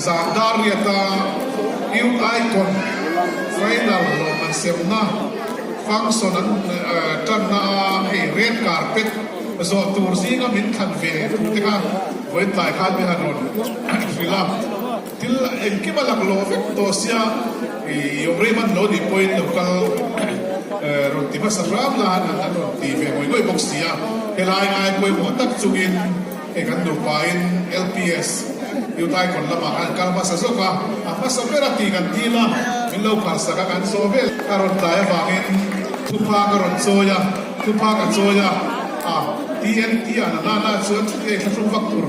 Zan dar riata Youth Icon Final lawmman semna function an tanna a hei red carpet zawh tur zinga min thlan ve thu te kha vawiin tlai khan min han rawn hrilh a. Thil engkim a laklawh vek tawh sia i awm rei hman lo nih pawhin lo kal rawn ti hmasa hram la an rawn ti ve ngawih ngawih bawk si a. Helai ngai pawimawh tak chungin hei kan nupain LPS Youth Icon lamah khan kal hmasa zawk a, a hmasa ber a tih kan dil a, min lo phalsak a kan zawh vel. Ka rawn tlai avangin thupha ka rawn chawi a, thupha ka chawi a, a TNT ah na nana chuan chuti a inthlahrung vak tur.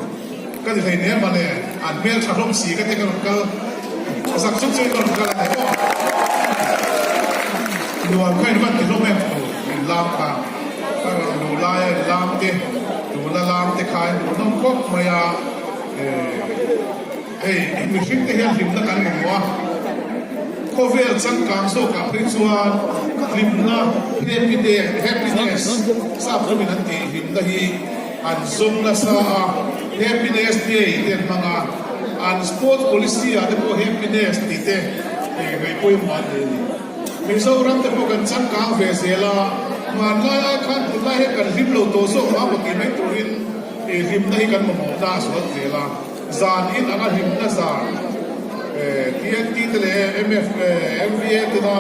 Ka ti thei hle mah le, an hmel tha hlawm si ka ti ka rawn kal zak zuk chuan ka rawn kal a ni maw? Nuam kha in van ti hlawm em thu in lam kha ka rawn luh laia in lam te tuna lam te kha in duh nawm khawp mai a, hei mihring te hian hlimna kan mamawh a, khawvel changkang zawkah phei chuan hlimna happy day happiness sap hlawmin an tih hlimna hi An zawng nasa a, Happiness Day te an hmang a, an Sports Policy ah te pawh Happiness tih te ngaih pawimawh an nei a ni. Mizoram te pawh kan changkang ve zel a, hmanlai ai khan tunlai hian kan hlim lo tawh zawk mah maw tih mai turin hlimna hi kan mamawhna a zual zel a. Zan in anga hlimna zan TNT te leh MF, MVA tena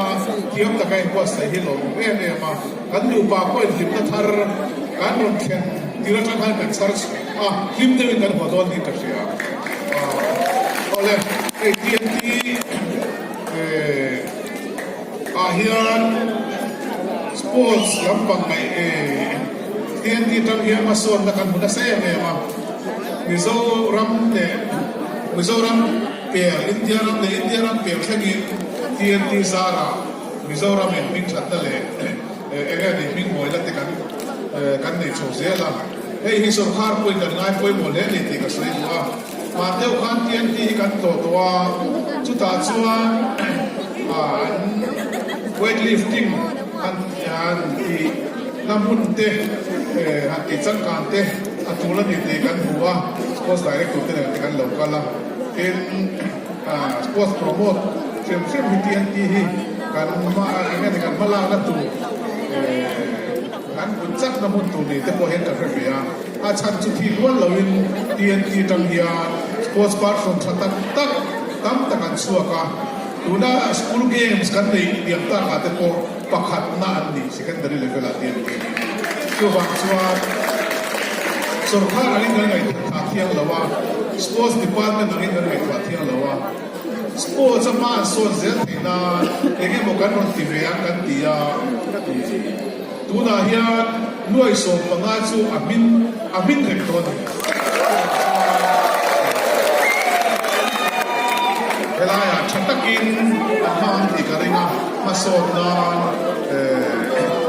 thiam taka inbuatsaih hi lawmawm em em a. Kan nupa pawh in hlimna thar kan rawn thlen tir atang khan kan chhar a, hlim deuhin kan haw dawn niin ka hria. Awle, hei TNT ah hian sports lampang ngaih TNT atang hian hmasawnna kan hmu nasa em em a, Mizoram leh Mizoram pel, India ram leh India ram pel thlengin TNT zarah Mizoram in hming thatna leh eng nge ni hming mawina te kan kan nei chho zel a, hei hi sorkar pawhin kan ngai pawimawh hle ni tih ka sawi duh a. Hman deuh khan TNT hi kan tlawh tawh a, chutah chuan an weight lifting han han tih na hmun te han tih changkan te a tul a ni tih kan hmu a, sports director te nen te kan lo kal a, tin, Sports promote hrim hrim hi TNT hi kan hma eng nge ni kan hmalakna tur kan kun chakna hmun tur ni te pawh hian kan hre ve a, a chhan chu thi rual loin TNT tang hian sports person tha tak tak tam tak an chhuak a, tuna school games kan neih liam takah te pawh pakhatna an ni secondary level ah TNT chuvang chuan sorkar angin kan ngaihtuah thiang lo a, sports department angin kan ngaihtuah thiang lo a, sports a hma an sawn zel theih nan eng emaw kan rawn ti ve ang kan ti a, tunah hian nuai 15 chu a hmin a hmin reng tawh a ni. Helaiah tha takin an hmang ang tih ka ring a, hmasawn nan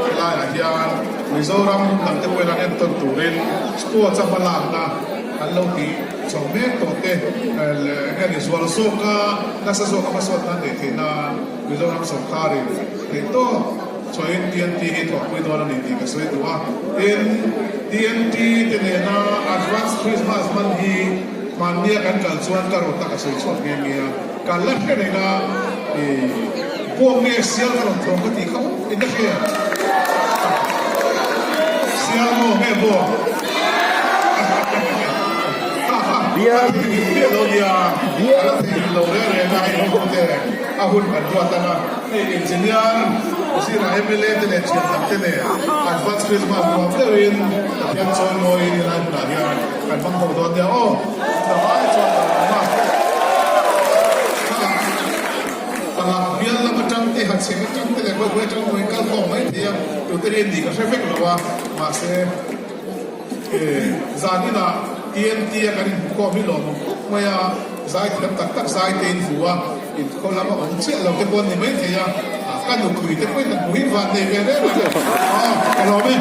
helaiah hian Mizoram hmun dangte pawhin an entawn turin sports a hmalakna an lo tih chho mek tawh te eng nge zual zawka nasa zawka hmasawn nan neih theih nan Mizoram sawrkarin theih tawp chhuahin TNT hi thawhpui dawn a ni tih ka sawi duh a. Tin, TNT te nena Advance Christmas hman hi hmannia kan kal chuan ka rawt a ka sawi chhuak nghe nghe a, ka la hre reng a, bawm nge sial ka rawn thawm ka tih kha in la hria? Sial maw nge bawm? Ha ha, ka theihnghilh miah lo nia, ka la theihnghilh lo reng reng a, hei ho te a hun kan ruat ang a. Hei engineer zirah mla te leh thian dang te nen advance Christmas nuam deuhin Pathian chawi mawiin helai hmunah hian kan hmang ho dawn nia aw. Tlangval chuan ka lawm a. Kha palak bial lam atang te hachhek atang te leh khawi khawi atang pawhin kal khawm mai thei a, tute hi nih ka hre vek lo a, mahse zan inah TNT a kan inhmukhawm hi lawmawm khawp mai a, zaithiam tak tak zai te in hmu a. Inkhaw lama awm chiah lo te pawh an ni mai thei a, ka nupui te pawhin an hmu hi van nei ve reng a ni. Aw, ka lawm e.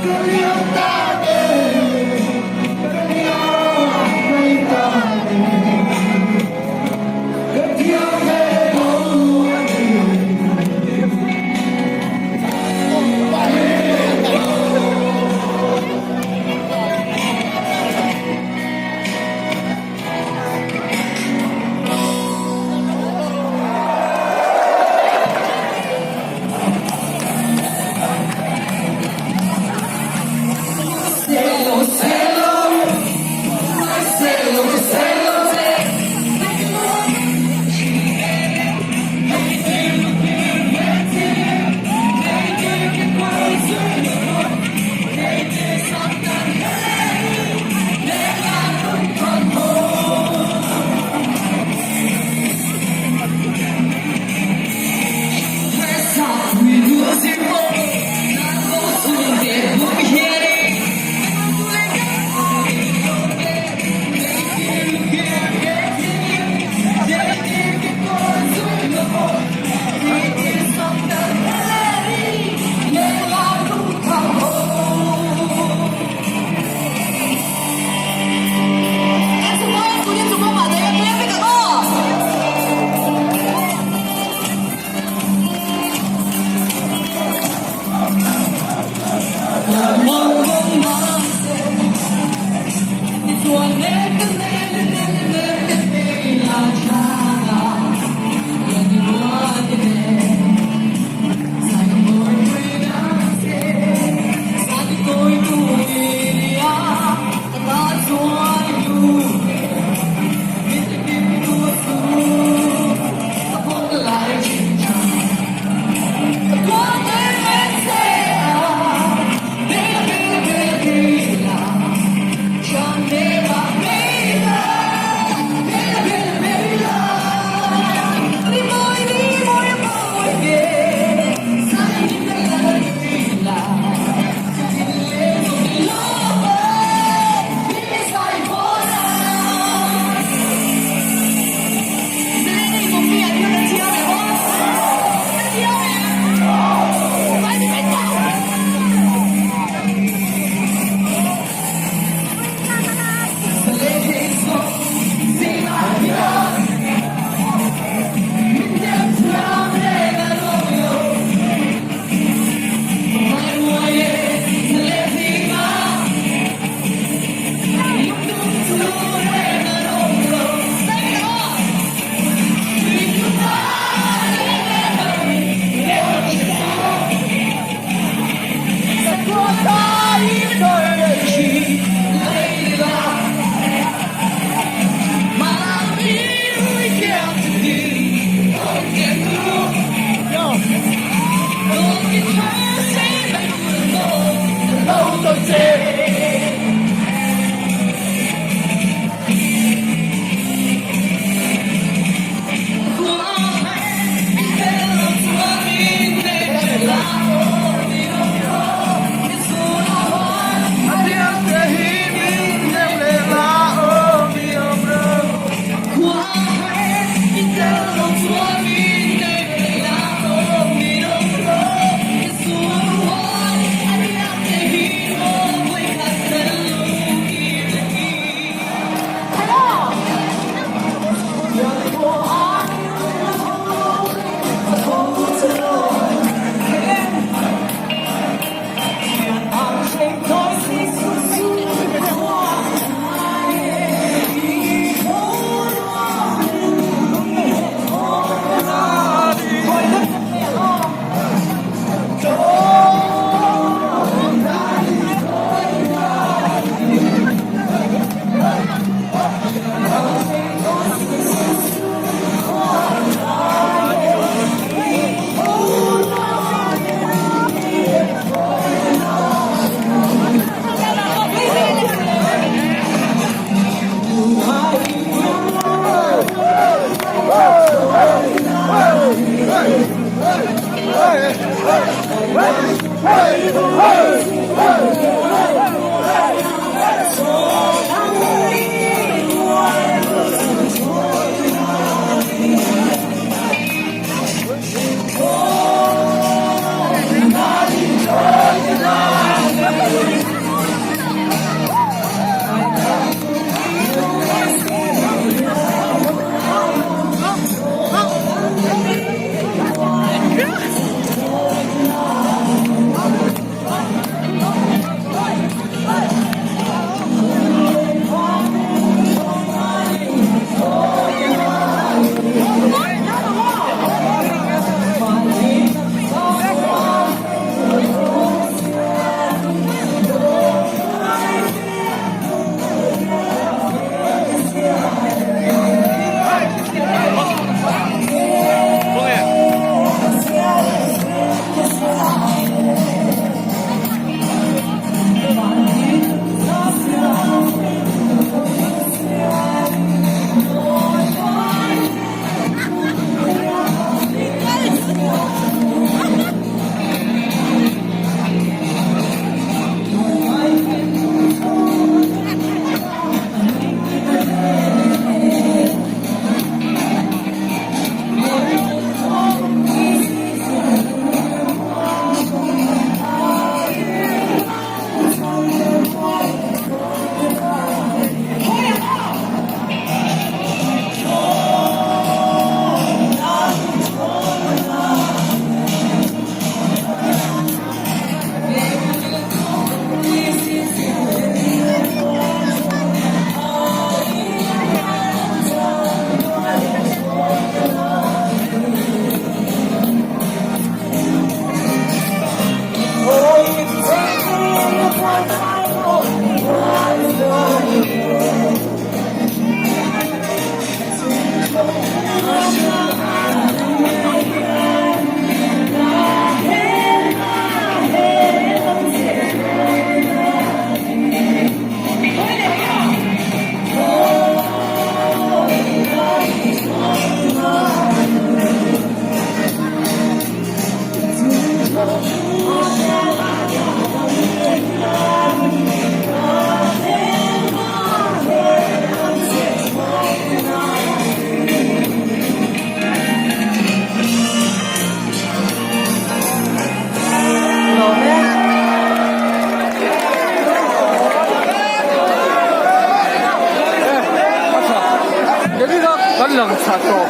Ka liam ta e, ka liam mai ta e, ka thiam ve lo a ni. lang thla tawp.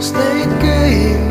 State game.